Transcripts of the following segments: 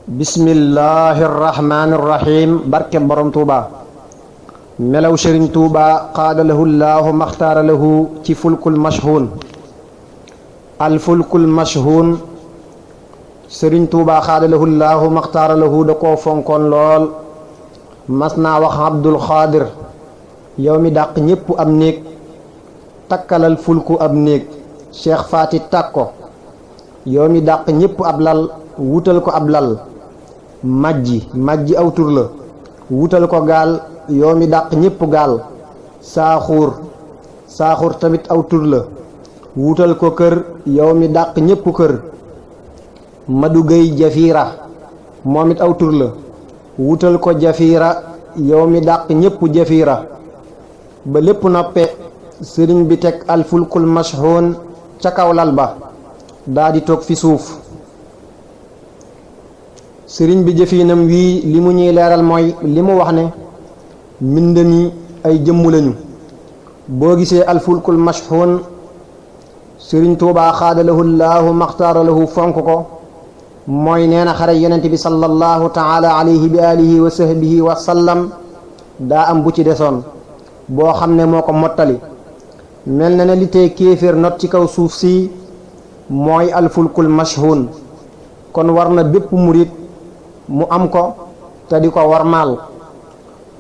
bismillahi irrahmani irrahim barke borom tuuba melaw sëriñ tuuba qaada lahu llaahu maxtaara lahu ci fulkul mashhuun alfulkul mashhuun sëriñ tuuba qaada lahu llaahu maxtaara lahu da koo fonkoon lool mas naa wax abdul xaadir yow mi dàq ñépp ab néeg takkalal fulku ab néeg cheikh faati tàkk ko yow mi dàq ñépp ab lal wutal ko ab lal majji aw tur la wutal ko gaal yow mi dàq ñépp gaal saaxuur tamit aw tur la wutal ko kër yow mi dàq ñépp kër madugay jafiira moom it aw tur la wutal ko jafiira yow mi dàq ñépp jafiira ba lépp noppe sëriñ bi teg alfulkul mashhuun ca kaw lal ba daa di toog fi suuf sëriñ bi jëfinam wii li mu ñuy leeral mooy li mu wax ne mbind mi ay jëmm lañu boo gisee alfulkul mashhuun sëriñ tuubaa xaada lahu llaahu maxtaara lahu fonk ko mooy nee na xare yonent bi sallallahu taala alayhi bi alihi wa sahbihi wa sallam daa am bu ci desoon boo xam ne moo ko mottali mel na ne li tey kéeféer not ci kaw suuf si mooy alfulkul mashhuun kon war na bépp murit mu am ko te di ko warmaal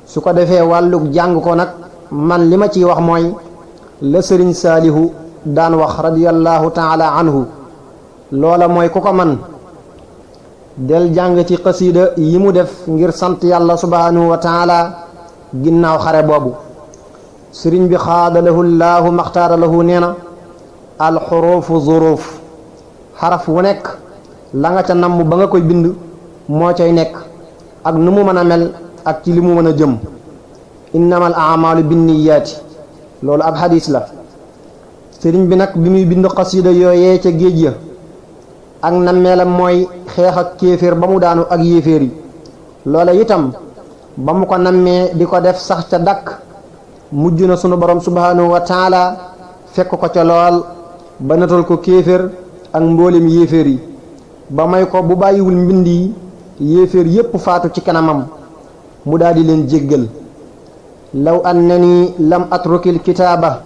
su ko defee wàllug jàng ko nag man li ma ciy wax mooy la sëriñ saalihu daan wax radiyallahu taala anhu loola mooy ku ko man del jàng ci xasiida yi mu def ngir sant yàlla subhanahu wa taala ginnaaw xare boobu sëriñ bi xaada lahu llaahu maxtaara lahu nee na alxuruufu zuruuf xaraf wu nekk la nga ca namm ba nga koy bind moo cay nekk ak nu mu mën a mel ak ci li mu mën a jëm innamal a'maalu binniyaati loolu ab xadiis la sëriñ bi nag bi muy bind xasiida yooyee ca géej ya ak nammeelam mooy xeex ak kéeféer ba mu daanu ak yéeféer yi loola itam ba mu ko nammee di ko def sax ca dakk mujj na sunu borom subhanahu wa taala fekk ko ca lool ba natal ko kéeféer ak mboolem yéeféer yi ba may ko bu bàyyiwul mbind yi yéeféer yépp faatu ci kanamam mu daal di leen jéggal law annani lam atrukil kitaaba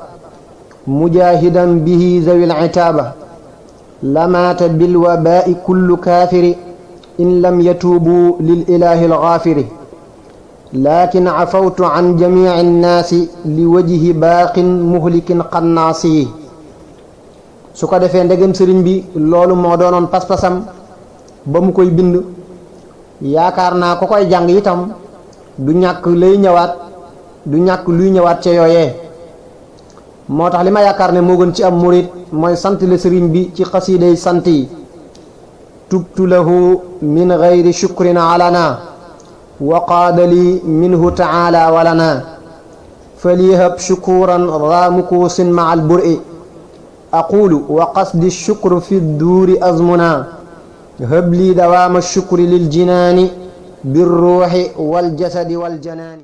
mujahidan bihi zawil itaaba lamaata bil wabaa'i kullu kaafiri in lam yatuubu lil ilaahi algaafiri lakin afawtu an jamiici nnaasi li wajhi baaqin muhlikin qannaasi su ko defee ndegem sëriñ bi loolu moo doonoon pas-pasam ba mu koy bind yaakaar naa ko koy jàng itam du ñàkk luy ñëwaat ca yooyee moo tax li ma yaakaar ne moo gën ci am murit mooy sant le sëriñ bi ci xasiiday sant yi tubtu lahu min gayri shukrin alana wa qaada li minhu taala walana faliyahab shukuran daa mukuusin maa alburi aqulu wa qasdi shukru fi duuri azmuna hab li dawaama shukri lil jinaani birruuxi waljasadi waljanaani